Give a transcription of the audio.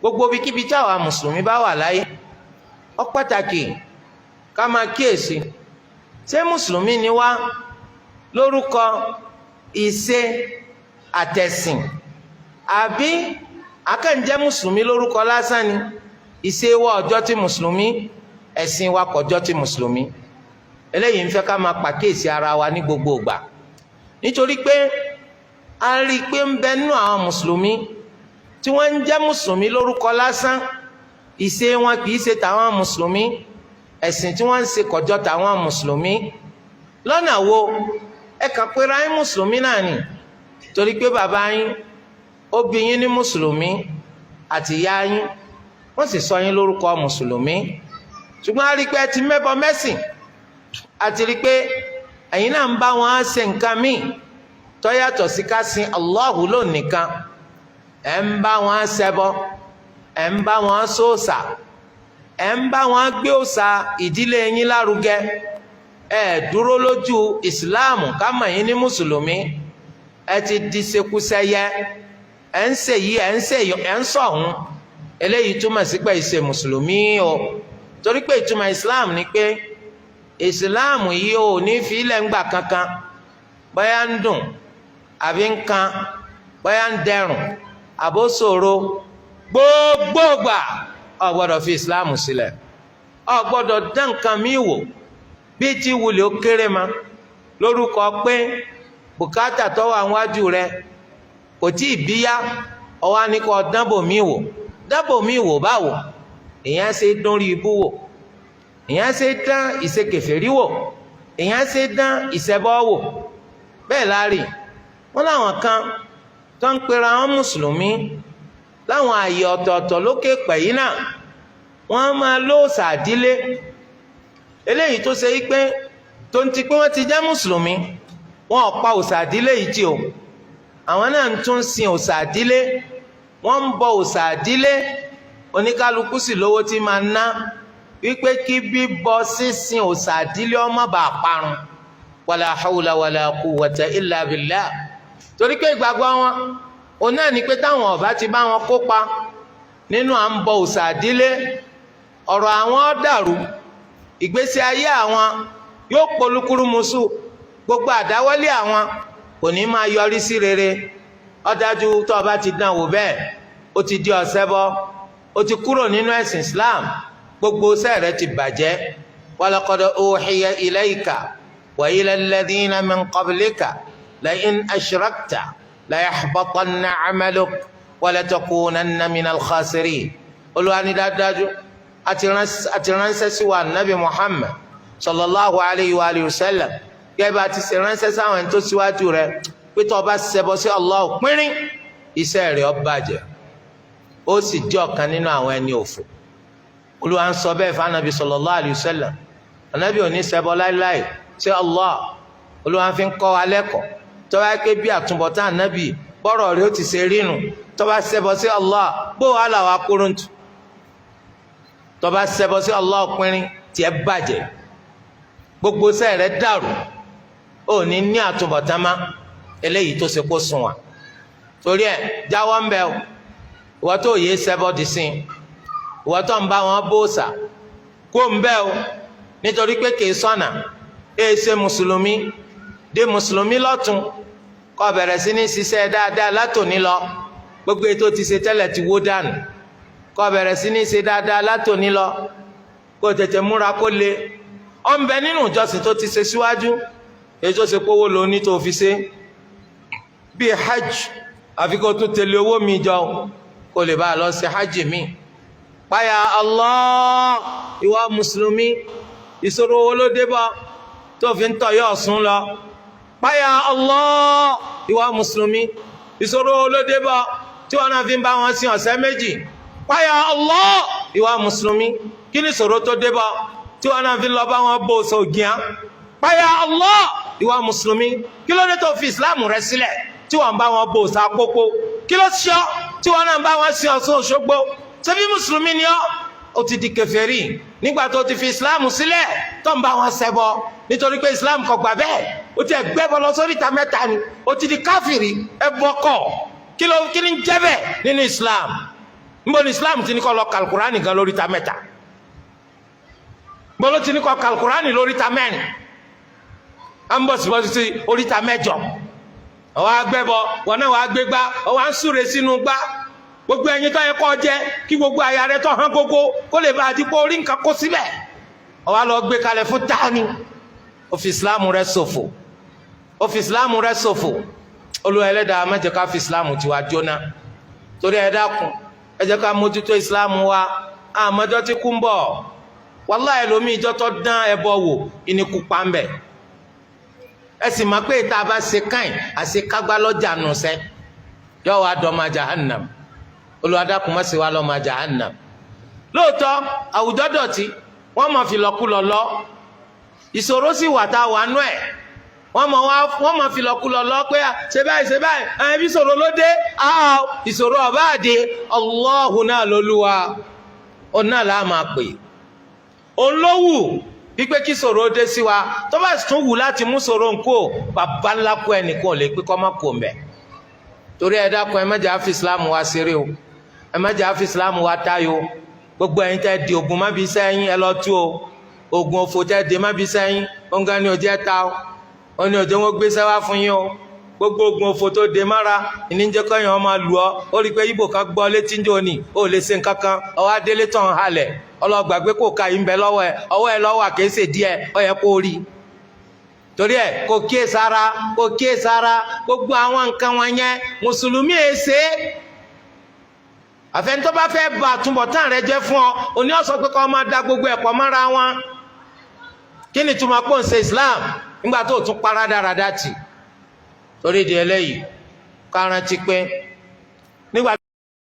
Gbogbo ibikíbi tí àwa mùsùlùmí bá wà láyé, ó pàtàkì ká máa kíyèsí: ṣé mùsùlùmí ni wá lórúkọ, ìṣe àtẹ̀sìn, àbí akẹ́ǹjẹ́ mùsùlùmí lórúkọ lásán ni? Ìṣe wa ọjọ́ tí mùsùlùmí, ẹ̀sìn wa kọjọ́ tí mùsùlùmí. Eléyìí ń fẹ́ ká máa pàkíyèsí ara wa ní gbogbo ìgbà, nítorí pé a rí i pé ń bẹ nínú àwọn mùsùlùmí tí wọ́n ń jẹ́ mùsùlùmí lórúkọ lásán. Ìṣe wọn kì í ṣe tàwọn mùsùlùmí, ẹ̀sìn tí wọ́n ń ṣe kọjọ́ tàwọn mùsùlùmí. Lọ́nà wo? Ẹ kàn pera yín mùsùlùmí náà ni, torí pé bàbá yín ó bí yín ní mùsùlùmí àti ìyá yín, wọ́n sì sọ yín lórúkọ mùsùlùmí. Ṣùgbọ́n a rí i pé ẹ ti mẹ́bọ mẹ́sìn, àti rí i pé ẹ̀yin náà ń bá wọn ṣe nǹkan míì tó yàtọ̀ sí ká sin Allahu lónìkan. Ẹ̀ ń bá wọn ṣẹbọ, ẹ̀ ń bá wọn sóòṣà, ẹ̀ ń bá wọn gbé òòṣà ìdílé yín lárugẹ. Ẹ̀ dúró lójú ìsìláàmù ká mọ̀ yín ní mùsùlùmí. Ẹ ti di ṣekúṣẹyẹ, ẹ̀ ń ṣe yìí, ẹ̀ ń ṣe, ẹ̀ ń sọ̀hún. Eléyìí túmọ̀ sí pé ìṣe mùsùlùmí o, torí pé ìtumọ̀ ìsìláàmù ni pé ìsìláàmù yìí ò ní fi ilẹ̀ ń gbà kankan, bóyá ń dùn àbí ń kan, bóyá ń dẹrùn àbó ṣòro, gbogbo gbà ọ gbọ́dọ̀ fi ìsìláàmù sílẹ̀. Ọ gbọ́dọ̀ dán nǹkan míì wò bí tí wulẹ̀ ó kéré ma, lórúkọ pé bùkátà tó wà níwájú rẹ kò tí ì bíyá, ọwọ́ á ní kó dánbò míì wò. Dánbò míì wò báwo? Èèyàn ṣe dán rí ibú wò, èèyàn ṣe dán ìṣekèfèrí wò, èèyàn ṣe dán ìṣẹbọ wò. Bẹ́ẹ̀ láàrí wọn láwọn kan tó ń pera wọn mùsùlùmí láwọn àyè ọ̀tọ̀ọ̀tọ̀ lókè pẹ̀yì náà, wọ́n máa lóòsà àdílé. Eléyìí tó ṣe wípé tó ń ti pé wọ́n ti jẹ́ mùsùlùmí, wọn ò pa òòṣà àdílé yìí tì o. Àwọn náà ń tún sin òòṣà àdílé, wọ́n ń bọ òòṣà àdílé. Oníkálukú sì lówó tí máa ná wípé kí bíbọ sísin òòṣà àdílé ọmọ bá parun. Wàlà hawla wàlà quwwata illa billah. Torí pé ìgbàgbọ́ wọn òun náà ní pé táwọn ọba ti bá wọn kópa nínú à ń bọ òòṣà àdílé, ọ̀rọ̀ àwọn dàrú, ìgbésí ayé àwọn yóò polúkúrúmuṣu, gbogbo àdáwọ́lé àwọn kò ní máa yọrí sí rere. Ó dájú, tó o bá ti dán wò bẹ́ẹ̀, ó ti di ọ̀ṣẹbọ, ó ti kúrò nínú ẹ̀sìn Islam, gbogbo iṣẹ́ rẹ̀ ti bàjẹ́. Walaqad uhiya ilayka wa ila alladhina min qablika la'in ashrakta layahbatanna 'amaluk wa latakunanna minal khasirin. Olúwa ní dájúdájú àti ránṣẹ́ sí wa nabi Muhammad sallallahu alayhi wa alihi wa sallam, gẹ́gẹ́ bá ti ṣe ránṣẹ́ sáwọn ẹni tó síwájú rẹ̀, pé tó o bá ṣẹbọ sí Allah pínrín, iṣẹ́ rẹ̀ ó bàjẹ́, ó sì jẹ́ ọ̀kan nínú àwọn ẹni òfò. Olúwa ń sọ bẹ́ẹ̀ fún anabi sallallahu alayhi wa sallam. Anabi ò ní ṣẹbọ láíláí sí Allah. Olúwa fi ń kọ́ wa lẹ́kọ̀ọ́, tó bá ké bí àtúbọ̀tán anabi bọ́rọ̀ rẹ̀ ó ti ṣe rínu tó bá ṣẹbọ sí Allah, bó wàá làwọn akúrúntù. Tó bá ṣẹbọ sí Allah pínrín, tiẹ̀ bàjẹ́, gbogbo iṣẹ́ rẹ̀ dàrú, ó ní ní àtúbọ̀tán má. Eléyìí tó ṣe kó sùn wà torí ẹ̀, jáwọ́ ń bẹ o. Ìwọ tó yé ṣẹbọ dì sí, ìwọ tó ń bá wọn bóòsà, kó ń bẹ o, nítorí pé kìí sọ̀nà. Èé ṣe mùsùlùmí, dé mùsùlùmí lọ́tún, kó bẹ̀rẹ̀ sí ní ṣiṣẹ́ dáadáa látòní lọ. Gbogbo ètò ti ṣe tẹ́lẹ̀ ti wó dànù. Kó bẹ̀rẹ̀ sí ní ṣe dáadáa látòní lọ, kó tètè múra kó le. Ó ń bẹ nínú ìjọsìn tó ti ṣe síwájú, èyí tó ṣe kówó lo ní tó fi ṣe bíi hajj, àfi kó tún tẹ̀lé owó mi jọ kó lè bá a lọ ṣe hajj mi. Páyà Allah, ìwà mùsùlùmí. Ìṣòro owó ló dé bá tó fi ń tọ̀ yọ̀ ọ̀sùn lọ? Páyà Allah, ìwà mùsùlùmí. Ìṣòro owó ló dé bá tí wọn náà fi ń bá wọn sin ọ̀sẹ̀ méjì? Páyà Allah, ìwà mùsùlùmí. Kí ni ìṣòro tó dé bá tí wọn náà fi lọ bá wọn bó sògìyàn? Páyà Allah, ìwà mùsùlùmí. Kí ló dé tó fi ìsìláàmù rẹ sílẹ̀ tí wọn bá wọn bó sa pópó? Kí ló ṣe ọ́ tí wọn náà bá wọn sin Ọ̀ṣun Òṣogbo? Ṣebí mùsùlùmí ni ọ́? Ó ti di kèfèrí nígbà tó ti fi ìsìláàmù sílẹ̀ tó ń bá wọn ṣẹbọ, nítorí pé ìsìláàmù kò gbà bẹ́ẹ̀. Ó ti ẹgbẹ́ bọ́ lọ sórí ìta mẹ́ta ni, ó ti di káfìrí. Ẹbọ kọ̀, kí ló kí ni ń jẹ́ bẹ́ẹ̀ nínú ìsìláàmù? Níbo ni Islam ti ní kó lọ kàlùkùránì gan lóríta mẹ́ta? Níbo ló ti ní kó kàlùkùránì lóríta mẹ́rin? À ń bọ̀ sí oríta mẹ́jọ. Ọwọ́ agbẹ́bọ wọn náà wàá gbé gbá, ọwọ́ à ń súre sínú gbá. Gbogbo ẹyin tó yẹ kó jẹ kí gbogbo àyà rẹ tó hàn gógó kó lè bá àdìpọ̀ orí nǹkan kó síbẹ̀, ọwọ́ á lọ gbé kalẹ̀ fún tani. Ó fi Islam rẹ ṣòfò, ó fi Islam rẹ ṣòfò. Olúwa Ẹlẹ́dàá, má jẹ́ ká fi Islam tiwa jóná. Torí ẹ dákun, ẹ jẹ́ ká mójútó Islam wa. Àmọ́jọ́ tí kú ń bọ̀, wàláhì, ẹlòmíì ìjọ tó dán ẹbọ wò ìníkú pa ń bẹ̀. Ẹ sì máa pé tá a bá ṣe káìn àṣekágbá lọ́jà nù sẹ́ yọ wá dọ́mọ jahannam. Olúwa dákun, má ṣe wá lọ́mọ jahannam. Lóòótọ́, àwùjọ dọ̀tí, wọ́n máa fi lọ́kúlọ lọ. Ìṣòro sì wà tá a wà nú ẹ̀. Wọ́n máa fi lọ́kúlọ lọ pé ṣe báyìí, ṣe báyìí, ẹ̀ bí ìṣòro ló dé. Ìṣòro ọ̀bá àdé, Allahu náà lolúwa, òun náà là á máa pè. Òun ló wù wípé kí ṣòro dé sí wa. Tó bá sì tún wù láti mú ṣòro ńkó, bàbá ńlá kú, ẹnìkan ò lè pé kọ́ má kó mbẹ̀. Torí ẹ dákun, ẹ má jẹ́ àfi Islam wa ṣeré o, ẹ má jẹ́ àfi Islam wa táyò. Gbogbo ẹ̀yin tẹ́ di oògùn má bí sẹ́yìn, ẹ lọ tú o. Oògùn òfò tẹ́ di má bí sẹ́yìn, òǹkà ni òjẹ́ ta o, ó ní òjò wọn gbéṣẹ́ wá fún yín o. Gbogbo oògùn òfò tó dé mára ìníjẹ́ kọ́yàn máa lù ọ́. Ó rí i pé ibo kan gbọ́ létí ń jò ní ó lè ṣe nǹkan kan. Ọwọ́ adélé tán halẹ̀, ọlọ́gbàgbé kò ka yìí ń bẹ lọ́wọ́ ẹ, ọwọ́ ẹ lọ́wọ́ àkéésè díẹ̀, ó yẹ kó rí. Torí ẹ, kò kíyè sára, kò kíyè sára. Gbogbo àwọn nǹkan wọn yẹn, mùsùlùmí ẹ ṣe é. Àfẹnutọ́ bá fẹ́ ba àtúbọ̀tán rẹ jẹ́ fún ọ, òní ọ̀sọ́ pé kọ́ máa da gbogbo ẹ̀pọ̀ mọ́ra wọn. Kí ni túmọ̀ pọ̀ ń ṣe Islam nígbà tó tún para dáradá tì? Torí di eléyìí, ká rántí pé nígbà